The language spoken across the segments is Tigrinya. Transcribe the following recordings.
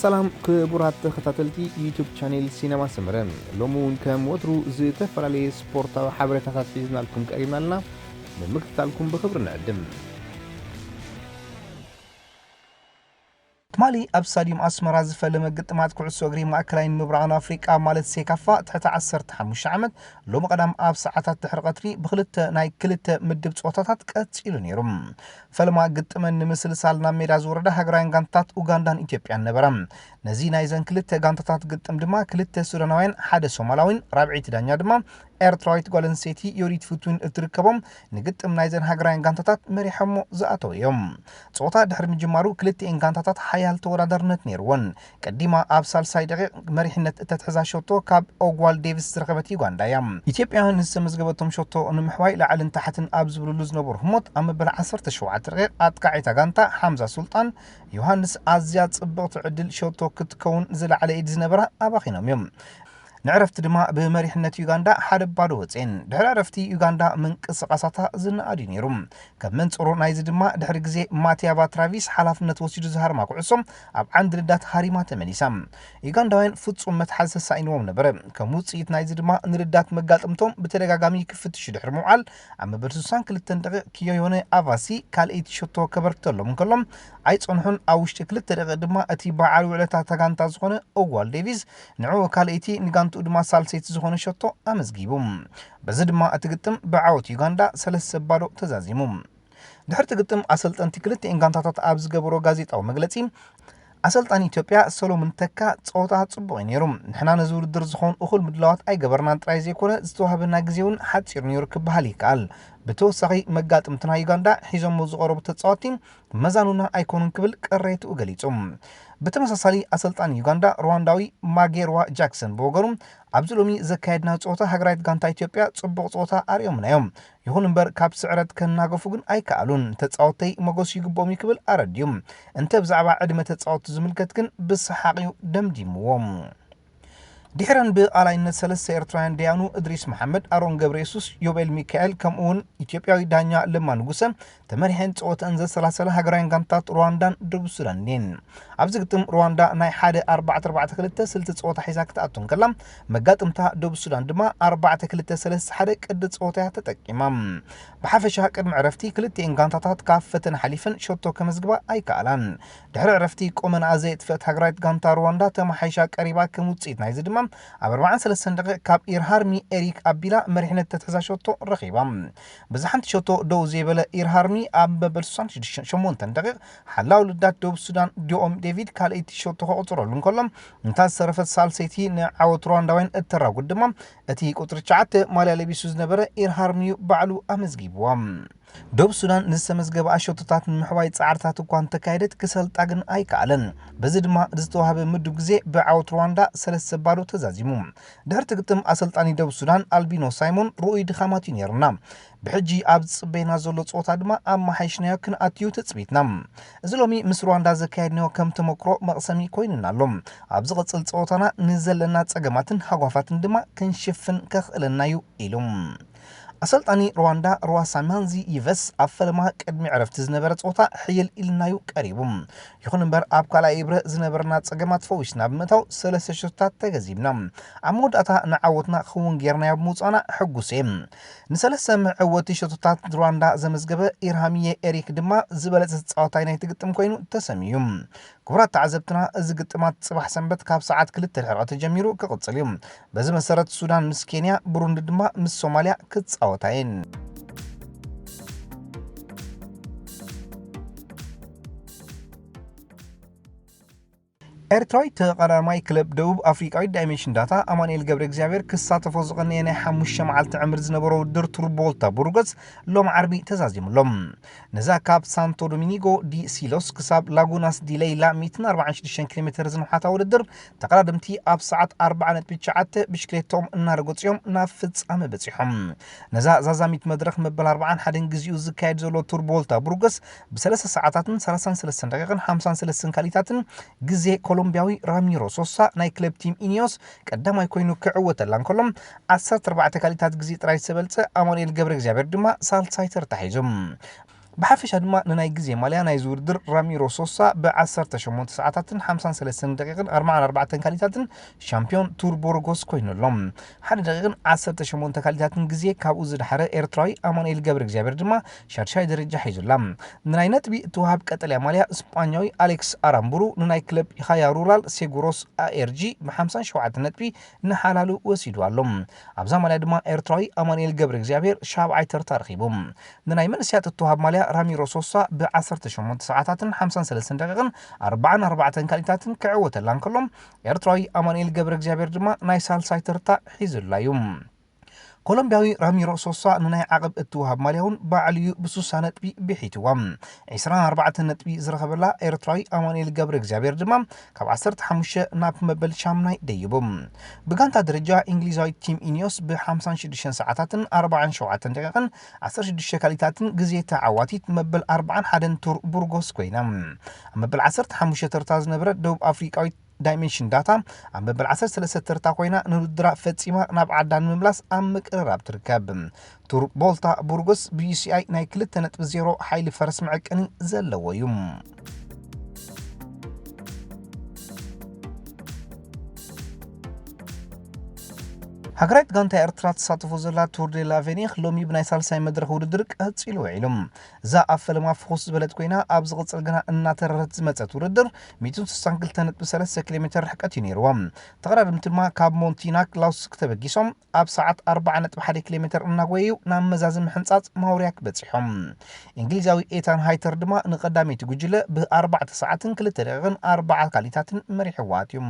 ሰላም ክቡራት ተኸታተልቲ ዩቱብ ቻኔል ሲነማ ሰመረ፣ ሎሚ እውን ከም ወትሩ ዝተፈላለየ ስፖርታዊ ሓበሬታታት ሒዝናልኩም ቀሪብና ኣለና። ንምክትታልኩም ብኽብሪ ንዕድም። ትማሊ ኣብ ስታዲየም ኣስመራ ዝፈለመ ግጥማት ኩዕሶ እግሪ ማእከላይን ምብራቕን ኣፍሪቃ ማለት ሴካፋ ትሕቲ ዓሰርተ ሓሙሽተ ዓመት ሎሚ ቀዳም ኣብ ሰዓታት ድሕሪ ቀትሪ ብክልተ ናይ ክልተ ምድብ ጸወታታት ቀጺሉ ነይሩ። ፈለማ ግጥመን ንምስልሳል ናብ ሜዳ ዝወረዳ ሃገራውያን ጋንታታት ኡጋንዳን ኢትዮጵያን ነበራ። ነዚ ናይዘን ክልተ ጋንታታት ግጥም ድማ ክልተ ሱዳናውያን፣ ሓደ ሶማላዊን ራብዐይቲ ዳኛ ድማ ኤርትራዊት ጓል ኣንስተይቲ ዮዲት ፍትዊን እትርከቦም፣ ንግጥም ናይዘን ሃገራውያን ጋንታታት መሪሖሞ ዝኣተው እዮም። ጸወታ ድሕሪ ምጅማሩ ክልቲኤን ጋንታታት ሓያል ተወዳዳርነት ነይርወን። ቀዲማ ኣብ ሳልሳይ ደቂቕ መሪሕነት እተትሕዛ ሸቶ ካብ ኦግዋል ዴቪስ ዝረኸበት ዩጋንዳ እያ። ኢትዮጵያ ንዝተመዝገበቶም ሸቶ ንምሕዋይ ላዕልን ታሕትን ኣብ ዝብልሉ ዝነበሩ ህሞት ኣብ መበል ዓሰርተ ሸውዓተ ደቂቕ ኣጥቃዒታ ጋንታ ሓምዛ ሱልጣን ዮሃንስ ኣዝያ ጽብቕቲ ዕድል ሸቶ ክትከውን ዝለዓለ ኢድ ዝነበራ ኣባኺኖም እዮም። ንዕረፍቲ ድማ ብመሪሕነት ዩጋንዳ ሓደ ባዶ ወፅኤን። ድሕሪ ዕረፍቲ ዩጋንዳ ምንቅስቓሳታ ዝነኣድ እዩ ነይሩ። ከም መንጽሮ ናይዚ ድማ ድሕሪ ግዜ ማቲያቫ ትራቪስ ሓላፍነት ወሲዱ ዝሃርማ ኩዕሶ ኣብ ዓንዲ ልዳት ሃሪማ ተመሊሳ። ዩጋንዳውያን ፍጹም መትሓዚ ተሳኢንዎም ነበረ። ከም ውጽኢት ናይዚ ድማ ንልዳት መጋጥምቶም ብተደጋጋሚ ክፍትሹ ድሕሪ ምውዓል ኣብ መበል ስሳን ክልተን ደቂቕ ኪዮዮነ ኣቫሲ ካልኣይቲ ሸቶ ከበርክተሎም እንከሎ ኣይጸንሑን። ኣብ ውሽጢ ክልተ ደቂቕ ድማ እቲ በዓል ውዕለታ ተጋንታ ዝኾነ ኦግዋል ዴቪስ ንዕኡ ካልኣይቲ ንጋንትኡ ድማ ሳልሰይቲ ዝኾነ ሸቶ ኣመዝጊቡ። በዚ ድማ እቲ ግጥም ብዓወት ዩጋንዳ ሰለስተ ባዶ ተዛዚሙ። ድሕርቲ ግጥም ኣሰልጠንቲ ክልቲኤን ጋንታታት ኣብ ዝገበሮ ጋዜጣዊ መግለጺ ኣሰልጣኒ ኢትዮጵያ ሰሎሙን ተካ ጸወታ ጽቡቕ እዩ ነይሩ። ንሕና ነዚ ውድድር ዝኾን እኹል ምድላዋት ኣይገበርናን ጥራይ ዘይኮነ ዝተዋህበና ግዜ እውን ሓጺር ነይሩ ክበሃል ይከኣል። ብተወሳኺ መጋጥምትና ዩጋንዳ ሒዞሞ ዝቐረቡ ተጻወትቲ መዛኑና ኣይኮኑን ክብል ቅሬትኡ ገሊጹ። ብተመሳሳሊ ኣሰልጣኒ ዩጋንዳ ሩዋንዳዊ ማጌርዋ ጃክሰን ብወገኑ ኣብዚ ሎሚ ዘካየድና ጸወታ ሃገራዊት ጋንታ ኢትዮጵያ ጽቡቕ ጸወታ ኣርእዮምና እዮም። ይኹን እምበር ካብ ስዕረት ከናገፉ ግን ኣይከኣሉን። ተጻወተይ መጎስ ይግብኦም እዩ ክብል ኣረድዩ። እንተ ብዛዕባ ዕድመ ተጻወቱ ዝምልከት ግን ብሰሓቕ እዩ ደምዲምዎም። ድሕረን ብኣላይነት ሰለስተ ኤርትራውያን ደያኑ እድሪስ መሓመድ፣ ኣሮን ገብረ የሱስ፣ ዮቤል ሚካኤል ከምኡ እውን ኢትዮጵያዊ ዳኛ ለማ ንጉሰ ተመሪሐን ጸወተአን ዘሰላሰላ ሃገራውያን ጋንታት ሩዋንዳን ደቡብ ሱዳን እየን። ኣብዚ ግጥም ሩዋንዳ ናይ ሓደ ኣርባዕተ ኣርባዕተ ክልተ ስልቲ ጸወታ ሒዛ ክትኣቱ እንከላ፣ መጋጥምታ ደቡብ ሱዳን ድማ ኣርባዕተ ክልተ ሰለስተ ሓደ ቅዲ ጸወታ እያ ተጠቂማ። ብሓፈሻ ቅድሚ ዕረፍቲ ክልቲኤን ጋንታታት ካብ ፈተነ ሓሊፈን ሸቶ ከመዝግባ ኣይከኣላን። ድሕሪ ዕረፍቲ ቆመንኣ ዘየጥፈአት ሃገራዊት ጋንታ ሩዋንዳ ተመሓይሻ ቀሪባ። ከም ውጽኢት ናይዚ ድማ ኣብ ኣርባዓን ሰለስተን ደቂቕ ካብ ኢርሃርሚ ኤሪክ ኣቢላ መሪሕነት ተትሕዛ ሸቶ ረኺባ። ብዝሓንቲ ሸቶ ደው ዘይበለ ኢርሃርሚ ኣብ መበል ስሳን ሸሞንተን ደቂቕ ሓላው ልዳት ደቡብ ሱዳን ዲኦም ዴቪድ ካልኣይቲ ሸቶ ከቑጽረሉ እንከሎ፣ እንታ ዝተረፈት ሳልሰይቲ ንዓወት ሩዋንዳውያን እተራጉድ ድማ እቲ ቁጽሪ ትሽዓተ ማልያ ለቢሱ ዝነበረ ኢርሃርሚ እዩ ባዕሉ ኣመዝጊብዋ። ደቡብ ሱዳን ንዝተመዝገበ ኣሸቶታት ንምሕዋይ ጻዕርታት እኳ እንተካየደት ክሰልጣ ግን ኣይከኣለን። በዚ ድማ ዝተዋህበ ምዱብ ግዜ ብዓወት ሩዋንዳ ሰለስተ ባዶ ተዛዚሙ። ድሕርቲ ግጥም ኣሰልጣኒ ደቡብ ሱዳን ኣልቢኖ ሳይሞን ርኡይ ድኻማት እዩ ነይሩና። ብሕጂ ኣብ ዝጽበየና ዘሎ ጸወታ ድማ ኣመሓይሽናዮ ክንኣትዩ ትጽቢትና። እዚ ሎሚ ምስ ሩዋንዳ ዘካየድናዮ ከም ተመክሮ መቕሰሚ ኮይኑና ኣሎ። ኣብ ዝቕጽል ጸወታና ንዘለና ጸገማትን ሃጓፋትን ድማ ክንሽፍን ከኽእለና እዩ ኢሉ። ኣሰልጣኒ ሩዋንዳ ሩዋሳማንዚ ይቨስ ኣብ ፈለማ ቅድሚ ዕረፍቲ ዝነበረ ጸወታ ሕይል ኢልናዩ ቀሪቡ። ይኹን እምበር ኣብ ካልኣይ እብረ ዝነበረና ጸገማት ፈዊስና ብምእታው ሰለስተ ሸቶታት ተገዚብና። ኣብ መወዳእታ ንዓወትና ክውን ጌርናዮ ብምውጻእና ሕጉስ እየ። ንሰለስተ መዕወቲ ሸቶታት ሩዋንዳ ዘመዝገበ ኢርሃሚየ ኤሪክ ድማ ዝበለጸ ተጻዋታይ ናይቲ ግጥም ኮይኑ ተሰምዩ። ክቡራት ተዓዘብትና፣ እዚ ግጥማት ጽባሕ ሰንበት ካብ ሰዓት ክልተ ድሕሪ ቀትሪ ጀሚሩ ክቕጽል እዩ። በዚ መሰረት ሱዳን ምስ ኬንያ፣ ብሩንዲ ድማ ምስ ሶማልያ ክጻወታ እየን። ኤርትራዊ ተቐዳማይ ክለብ ደቡብ ኣፍሪቃዊት ዳይሜንሽን ዳታ ኣማኑኤል ገብረ እግዚኣብሔር ክሳተፎ ዝቐነየ ናይ ሓሙሽተ መዓልቲ ዕምሪ ዝነበሮ ውድድር ቱር ቮልታ ቡርጎስ ሎም ዓርቢ ተዛዚሙሎም። ነዛ ካብ ሳንቶ ዶሚኒጎ ዲ ሲሎስ ክሳብ ላጉናስ ዲ ሌይላ ሚእትን ኣርባዓን ሽዱሽተን ኪሎ ሜትር ዝንውሓታ ውድድር ተቐዳደምቲ ኣብ ሰዓት ኣርባዓ ነጥቢ ትሽዓተ ብሽክሌታኦም እናረገጹ እዮም ናብ ፍጻመ በጺሖም። ነዛ ዛዛሚት መድረኽ መበል ኣርባዓን ሓደን ግዜኡ ዝካየድ ዘሎ ቱር ቮልታ ቡርጎስ ብሰለስተ ሰዓታትን ሰላሳን ሰለስተን ደቂቕን ሓምሳን ሰለስተን ካሊታትን ግዜ ኮሎምቢያዊ ራሚሮ ሶሳ ናይ ክለብ ቲም ኢኒዮስ ቀዳማይ ኮይኑ ክዕወተላ እንከሎ፣ ዓሰርተ ኣርባዕተ ካሊታት ግዜ ጥራይ ዝተበልጸ ኣማኑኤል ገብረ እግዚኣብሔር ድማ ሳልሳይ ተርታ ሒዙ። ብሓፈሻ ድማ ንናይ ግዜ ማልያ ናይዚ ውድድር ራሚሮ ሶሳ ብ18 ሰዓታትን ሓምሳን ሰለስተን ደቂቕን ኣርባዓን ኣርባዕተን ካሊታትን ሻምፒዮን ቱር ቦርጎስ ኮይኑ ኣሎ። ሓደ ደቂቕን ዓሰርተ ሸሞንተ ካሊታትን ግዜ ካብኡ ዝደሓረ ኤርትራዊ ኣማኑኤል ገብረ እግዚኣብሔር ድማ ሻድሻይ ደረጃ ሒዙላ። ንናይ ነጥቢ እትወሃብ ቀጠልያ ማልያ ስጳኛዊ ኣሌክስ ኣራምቡሩ ንናይ ክለብ ኢኻያ ሩራል ሴጉሮስ ኤ አር ጂ ብ ሓምሳን ሸውዓተን ነጥቢ ንሓላሉ ወሲዱ ኣሎ። ኣብዛ ማልያ ድማ ኤርትራዊ ኣማኑኤል ገብረ እግዚኣብሔር ሻብዓይ ተርታ ረኺቡ። ንናይ መንእሰያት እትወሃብ ማልያ ራሚሮ ሶሳ ብ ዓሰርተ ሸሞንተ ሰዓታትን ሓምሳን ሰለስተን ደቂቕን ኣርባዓን ኣርባዕተን ካሊታትን ክዕወተላ እንከሎ፣ ኤርትራዊ ኣማኑኤል ገብረ እግዚኣብሔር ድማ ናይ ሳልሳይ ተርታ ሒዙላ እዩ። ኮሎምቢያዊ ራሚሮ ሶሳ ንናይ ዓቐብ እትወሃብ ማልያ እውን ባዕሉ እዩ ብሱሳ ነጥቢ ብሒትዋ። ዒስራን ኣርባዕተን ነጥቢ ዝረኸበላ ኤርትራዊ ኣማኑኤል ገብረ እግዚኣብሔር ድማ ካብ ዓሰርተ ሓሙሽተ ናብ መበል ሻምናይ ደይቡ። ብጋንታ ደረጃ እንግሊዛዊ ቲም ኢኒዮስ ብ ሓምሳን ሽዱሽተን ሰዓታትን ኣርባዓን ሸውዓተን ደቂቕን ዓሰርተ ሽዱሽተ ካሊታትን ግዜ ተዓዋቲት መበል ኣርባዓን ሓደን ቱር ቡርጎስ ኮይና። ኣብ መበል ዓሰርተ ሓሙሽተ ተርታ ዝነበረ ደቡብ ኣፍሪቃዊት ዳይሜንሽን ዳታ ኣብ መበል ዓሰርተ ሰለስተ ተርታ ኮይና ንውድድራ ፈጺማ ናብ ዓዳ ንምምላስ ኣብ ምቅርራብ ትርከብ። ቱር ቦልታ ቡርጎስ ብ ዩ ሲ ኣይ ናይ ክልተ ነጥቢ ዜሮ ሓይሊ ፈረስ መዐቀኒ ዘለዎ እዩ። ሃገራዊት ጋንታ ኤርትራ ትሳተፎ ዘላ ቱር ዴ ላቬኒር ሎሚ ብናይ ሳልሳይ መድረኽ ውድድር ቀጺሉ ውዒሉ። እዛ ኣብ ፈለማ ፍኹስ ዝበለት ኮይና፣ ኣብ ዝቕጽል ግና እናተረረት ዝመጸት ውድድር ሚእትን ስሳን ክልተ ነጥቢ ሰለስተ ኪሎ ሜተር ርሕቀት እዩ ነይርዋ። ተቐዳደምቲ ድማ ካብ ሞንቲናክ ላውስክ ተበጊሶም ኣብ ሰዓት ኣርባዓ ነጥቢ ሓደ ኪሎ ሜተር እናጎየዩ ናብ መዛዚ ምሕንጻጽ ማውሪያክ በጺሖም። እንግሊዛዊ ኤታን ሃይተር ድማ ንቐዳመይቲ ጉጅለ ብኣርባዕተ ሰዓትን ክልተ ደቂቕን ኣርባዓ ካሊታትን መሪሕዋ ኣትዩ።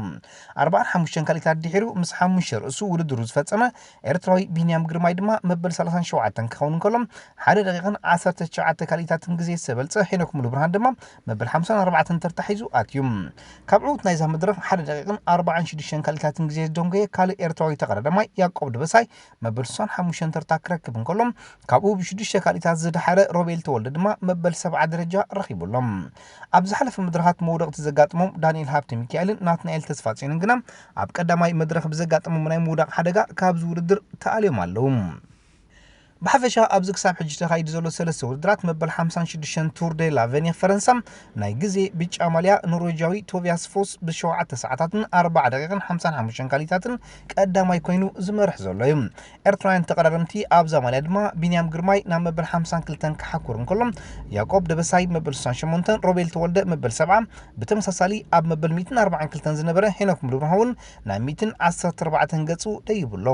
ኣርባዓን ሓሙሽተን ካሊታት ድሒሩ ምስ ሓሙሽተ ርእሱ ውድድሩ ዝፈጸመ ኤርትራዊ ቢንያም ግርማይ ድማ መበል ሰላሳን ሸውዓተን ክኸውን እንከሎ፣ ሓደ ደቂቕን ዓሰርተ ትሽዓተ ካሊታትን ግዜ ዝተበልጸ ሄኖክ ሙሉብርሃን ድማ መበል ሓምሳን ኣርባዕተን ተርታ ሒዙ ኣትዩ። ካብ ዕዉት ናይዛ መድረኽ ሓደ ደቂቕን ኣርባዓን ሽዱሽተን ካሊታትን ግዜ ዝደንጎየ ካልእ ኤርትራዊ ተቐዳዳማይ ያዕቆብ ደበሳይ መበል ስሳን ሓሙሽተን ተርታ ክረክብ እንከሎ፣ ካብኡ ብሽዱሽተ ካሊታት ዝደሓረ ሮቤል ተወልደ ድማ መበል ሰብዓ ደረጃ ረኺቡ ኣሎ። ኣብ ዝሓለፈ መድረኻት መውደቕቲ ዘጋጥሞም ዳንኤል ሃብተ ሚካኤልን ናትናኤል ተስፋጽዮንን ግና ኣብ ቀዳማይ መድረኽ ብዘጋጠሞም ናይ ምውዳቕ ሓደጋ ካብዚ ውድድር ተኣልዮም ኣለዉ። ብሓፈሻ ኣብዚ ክሳብ ሕጂ ተኻይዱ ዘሎ ሰለስተ ውድድራት መበል ሓምሳን ሽዱሽተን ቱር ዴ ላቬኒር ፈረንሳ ናይ ግዜ ብጫ ማልያ ኖርዌጃዊ ቶቢያስ ፎስ ብሸውዓተ ሰዓታትን ኣርባዓ ደቂቕን ሓምሳን ሓሙሽተን ካሊታትን ቀዳማይ ኮይኑ ዝመርሕ ዘሎ እዩ። ኤርትራውያን ተቐዳደምቲ ኣብዛ ማልያ ድማ ቢንያም ግርማይ ናብ መበል ሓምሳን ክልተን ክሓኩር እንከሎ፣ ያዕቆብ ደበሳይ መበል ስሳን ሸሞንተን፣ ሮቤል ተወልደ መበል ሰብዓ ብተመሳሳሊ ኣብ መበል ሚእትን ኣርባዓን ክልተን ዝነበረ ሄኖክ ሙሉብርሃን እውን ናብ ሚእትን ዓሰርተ ኣርባዕተን ገጹ ደይቡ ኣሎ።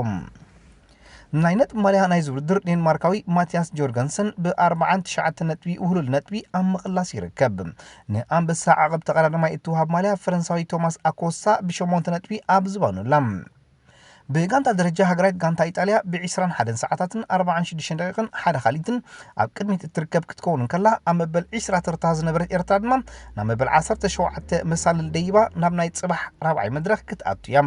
ናይ ነጥቢ ማልያ ናይዚ ውድድር ዴንማርካዊ ማቲያስ ጆርገንሰን ብኣርባዓን ትሽዓተን ነጥቢ ውህሉል ነጥቢ ኣብ ምቕላስ ይርከብ። ንኣንበሳ ዓቐብ ተቐዳዳማይ እትወሃብ ማልያ ፈረንሳዊ ቶማስ ኣኮሳ ብሸሞንተ ነጥቢ ኣብ ዝባኑ ኣላ። ብጋንታ ደረጃ ሃገራዊት ጋንታ ኢጣልያ ብዒስራን ሓደን ሰዓታትን ኣርባዓን ሽዱሽተን ደቂቕን ሓደ ካሊትን ኣብ ቅድሚት እትርከብ ክትከውን እንከላ፣ ኣብ መበል ዒስራ ተርታ ዝነበረት ኤርትራ ድማ ናብ መበል ዓሰርተ ሸውዓተ መሳልል ደይባ ናብ ናይ ጽባሕ ራብዓይ መድረኽ ክትኣቱ እያ።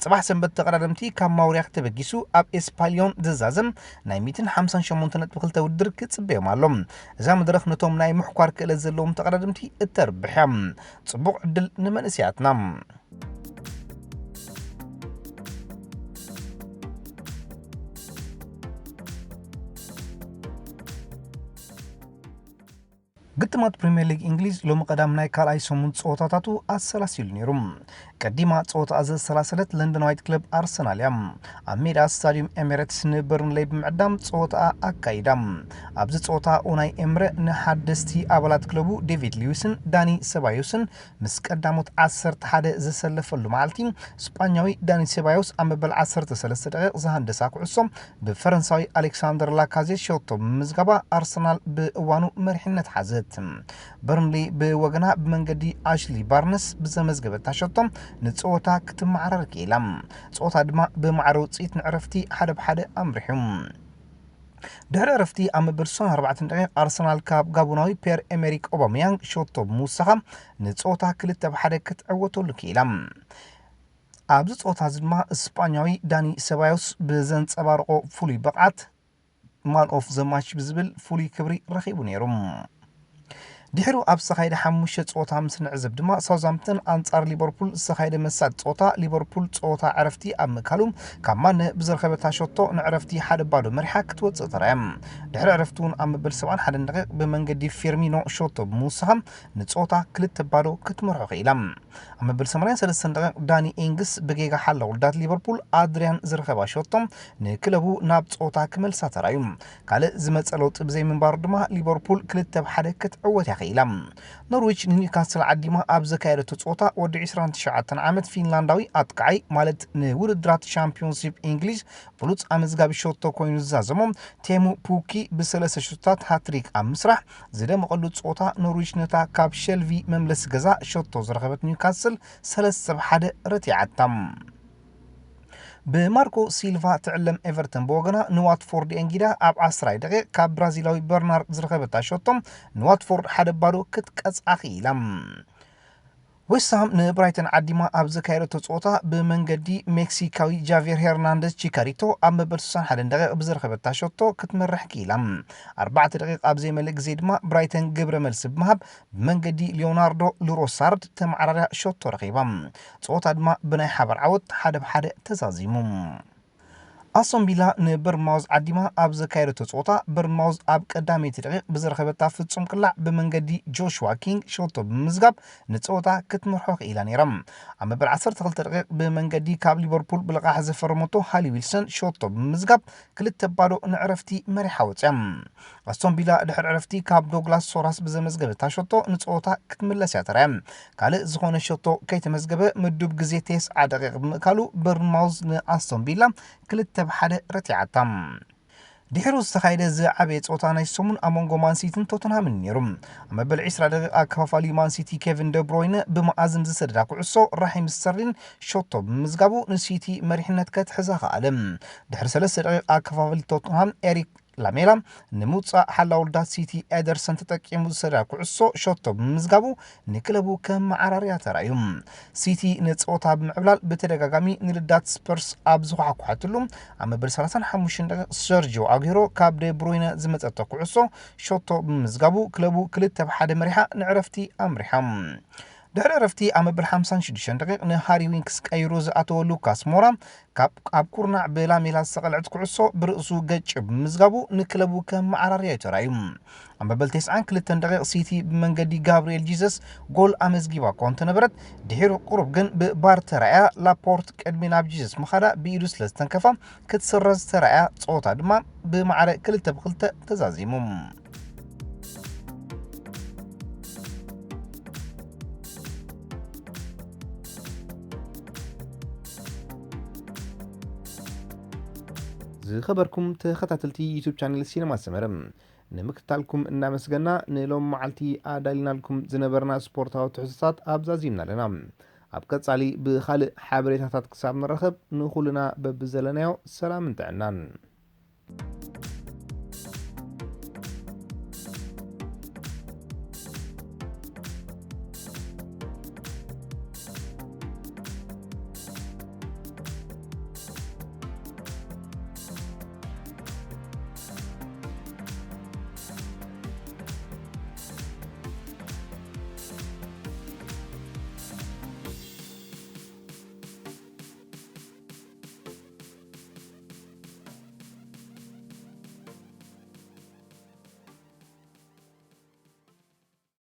ጽባሕ ሰንበት ተቐዳደምቲ ካብ ማውሪያ ተበጊሱ ኣብ ኤስፓልዮን ዝዛዘም ናይ ሚእትን ሓምሳን ሸሞንተ ነጥቢ ክልተ ውድድር ክጽበዮም ኣሎ። እዛ መድረኽ ነቶም ናይ ምሕኳር ክእለት ዘለዎም ተቐዳደምቲ እተርብሕ እያ። ጽቡቕ ዕድል ንመንእሰያትና። ግጥማት ፕሪምየር ሊግ እንግሊዝ ሎሚ ቀዳም ናይ ካልኣይ ሰሙን ጸወታታቱ ኣሰላሲሉ ነይሩ። ቀዲማ ጸወታኣ ዘሰላሰለት ለንደናዊት ክለብ ኣርሰናል እያ። ኣብ ሜዳ ስታዲየም ኤሚሬትስ ንበርንሌይ ብምዕዳም ጸወታኣ ኣካይዳ። ኣብዚ ጸወታ ኡናይ ኤምረ ንሓደስቲ ኣባላት ክለቡ ዴቪድ ሉዊስን ዳኒ ሰባዮስን ምስ ቀዳሞት ዓሰርተ ሓደ ዘሰለፈሉ መዓልቲ፣ ስጳኛዊ ዳኒ ሴባዮስ ኣብ መበል ዓሰርተ ሰለስተ ደቂቕ ዝሃንደሳ ኩዕሶ ብፈረንሳዊ ኣሌክሳንደር ላካዜት ሸቶ ብምምዝጋባ ኣርሰናል ብእዋኑ መሪሕነት ሓዘት። በርንሊ ብወገና ብመንገዲ ኣሽሊ ባርነስ ብዘመዝገበታ ሸቶ ንጸወታ ክትመዓራር ክኢላ። ጸወታ ድማ ብማዕረ ውጽኢት ንዕረፍቲ ሓደ ብሓደ ኣምሪሑ። ድሕሪ ዕረፍቲ ኣብ መበል ስሳን ኣርባዕተን ደቂቕ ኣርሰናል ካብ ጋቦናዊ ፒየር ኤሜሪክ ኦባመያንግ ሸቶ ብምውሳኻ ንጸወታ ክልተ ብሓደ ክትዕወተሉ ክኢላ። ኣብዚ ጸወታ እዚ ድማ ስጳኛዊ ዳኒ ሰባዮስ ብዘንጸባርቆ ፍሉይ ብቕዓት ማን ኦፍ ዘ ማች ብዝብል ፍሉይ ክብሪ ረኺቡ ነይሩ። ድሕሩ ኣብ ዝተኻየደ ሓሙሽተ ጸወታ ምስ ንዕዘብ ድማ፣ ሳውዝሃምፕተን ኣንጻር ሊቨርፑል ዝተኻየደ መሳጢ ጸወታ፣ ሊቨርፑል ጸወታ ዕረፍቲ ኣብ ምእካሉ ካብ ማነ ብዝረኸበታ ሸቶ ንዕረፍቲ ሓደ ባዶ መሪሓ ክትወጽእ ተራእያ። ድሕሪ ዕረፍቲ እውን ኣብ መበል ሰብዓን ሓደን ደቂቕ ብመንገዲ ፊርሚኖ ሸቶ ብምውሳኻ ንጸወታ ክልተ ባዶ ክትመርሖ ክኢላ። ኣብ መበል ሰማንያን ሰለስተን ደቂቕ ዳኒ ኢንግስ ብጌጋ ሓላ ውልዳት ሊቨርፑል ኣድሪያን ዝረኸባ ሸቶ ንክለቡ ናብ ጸወታ ክመልሳ ተራእዩ። ካልእ ዝመጸ ለውጢ ብዘይምንባሩ ድማ ሊቨርፑል ክልተ ብ ሓደ ክትዕወት እያ ክኢላ። ኖርዊች ንኒውካስል ዓዲማ ኣብ ዘካየደቶ ጸወታ፣ ወዲ ዕስራን ትሽዓተን ዓመት ፊንላንዳዊ ኣጥቃዓይ፣ ማለት ንውድድራት ሻምፒዮንሺፕ እንግሊዝ ብሉጽ ኣመዝጋቢ ሸቶ ኮይኑ ዝዛዘሞ ቴሙ ፑኪ ብሰለስተ ሸቶታት ሃትሪክ ኣብ ምስራሕ ዝደመቐሉ ጸወታ፣ ኖርዊች ነታ ካብ ሸልቪ መምለሲ ገዛ ሸቶ ዝረኸበት ኒውካስል ሰለስተ ብ ሓደ ረቲዓታ። ብማርኮ ሲልቫ ትዕለም ኤቨርተን ብወገና ንዋትፎርድ የንጊዳ ኣብ ዓስራይ ደቂቕ ካብ ብራዚላዊ በርናርድ ዝረኸበታ ሸቶ ንዋትፎርድ ሓደ ባዶ ክትቀጽዓ ክኢላ። ዌስትሃም ንብራይተን ዓዲማ ኣብ ዘካየደቶ ጸወታ ብመንገዲ ሜክሲካዊ ጃቪየር ሄርናንደዝ ቺካሪቶ ኣብ መበል ስሳን ሓደን ደቂቕ ብዝረኸበታ ሸቶ ክትመርሕ ክኢላ። ኣርባዕተ ደቂቕ ኣብ ዘይመልእ ግዜ ድማ ብራይተን ግብረ መልሲ ብምሃብ ብመንገዲ ሊዮናርዶ ልሮሳርድ ተመዓራርያ ሸቶ ረኺባ። ጸወታ ድማ ብናይ ሓባር ዓወት ሓደ ብ ሓደ ተዛዚሙ። ኣስቶን ቪላ ንበርንማውዝ ዓዲማ ኣብ ዘካየደቶ ጸወታ፣ በርንማውዝ ኣብ ቀዳመይቲ ደቂቕ ብዝረኸበታ ፍጹም ቅላዕ ብመንገዲ ጆሽዋ ኪንግ ሸቶ ብምምዝጋብ ንጸወታ ክትመርሖ ክኢላ ነይራ። ኣብ መበል ዓሰርተ ክልተ ደቂቕ ብመንገዲ ካብ ሊቨርፑል ብልቓሕ ዘፈረመቶ ሃሊ ዊልሰን ሸቶ ብምምዝጋብ ክልተ ባዶ ንዕረፍቲ መሪሓ ወጽያ። ኣስቶን ቪላ ድሕሪ ዕረፍቲ ካብ ዶግላስ ሶራስ ብዘመዝገበታ ሸቶ ንጸወታ ክትምለስ እያ ተራእያ። ካልእ ዝኾነ ሸቶ ከይተመዝገበ ምዱብ ግዜ ተስዓ ደቂቕ ብምእካሉ በርንማውዝ ንኣስቶን ቪላ ክልተ ብ ሓደ ረቲዓታ። ድሕሩ ዝተኻየደ ዝዓበየ ጸወታ ናይ ሰሙን ኣብ መንጎ ማንሲቲን ቶተንሃምን ነይሩ። ኣብ መበል ዕስራ ደቂቕ ኣከፋፋሊ ማንሲቲ ኬቪን ደብሮይነ ብመኣዝን ዝሰደዳ ኩዕሶ ራሒም ስተርሊን ሸቶ ብምምዝጋቡ ንሲቲ መሪሕነት ከትሕዛ ከኣለ። ድሕሪ ሰለስተ ደቂቕ ኣከፋፋሊ ቶተንሃም ኤሪክ ላሜላ ንምውጻእ ሓላው ልዳት ሲቲ ኤደርሰን ተጠቂሙ ዝሰዳ ኩዕሶ ሸቶ ብምምዝጋቡ ንክለቡ ከመዓራርያ ተራእዩ። ሲቲ ንጸወታ ብምዕብላል ብተደጋጋሚ ንልዳት ስፐርስ ኣብ ዝኳሓኳሓትሉ ኣብ መበል ሰላሳን ሓሙሽተን ደቂቕ ሰርጂዮ ኣጉሂሮ ካብ ደ ብሩይነ ዝመጸቶ ኩዕሶ ሸቶ ብምምዝጋቡ ክለቡ ክልተ ብ ሓደ መሪሓ ንዕረፍቲ ኣምሪሓ። ድሕሪ ዕረፍቲ ኣብ መበል ሓምሳን ሽዱሽተን ደቂቕ ንሃሪ ዊንክስ ቀይሩ ዝኣተወ ሉካስ ሞራ ካብ ኣብ ኩርናዕ ብላሜላ ዝተቐልዐት ኩዕሶ ብርእሱ ገጭ ብምምዝጋቡ ንክለቡ ከም መዓራርያ እዩ ተራእዩ። ኣብ መበል ተስዓን ክልተን ደቂቕ ሲቲ ብመንገዲ ጋብርኤል ጂዘስ ጎል ኣመዝጊባ እኳ እንተነበረት፣ ድሒሩ ቁሩብ ግን ብባር ተራእያ ላፖርት ቅድሚ ናብ ጂዘስ ምኻዳ ብኢዱ ስለ ዝተንከፋ ክትስረዝ ተራእያ፣ ጸወታ ድማ ብማዕረ ክልተ ብ ክልተ ተዛዚሙ። ዝኸበርኩም ተኸታተልቲ ዩቱብ ቻነል ሲነማ ሰመረ፣ ንምክትታልኩም እናመስገና፣ ንሎም መዓልቲ ኣዳሊናልኩም ዝነበርና ስፖርታዊ ትሕዝቶታት ኣብዛዚምና ኣለና። ኣብ ቀጻሊ ብኻልእ ሓበሬታታት ክሳብ ንራኸብ፣ ንኹልና በብዘለናዮ ሰላምን ጥዕናን።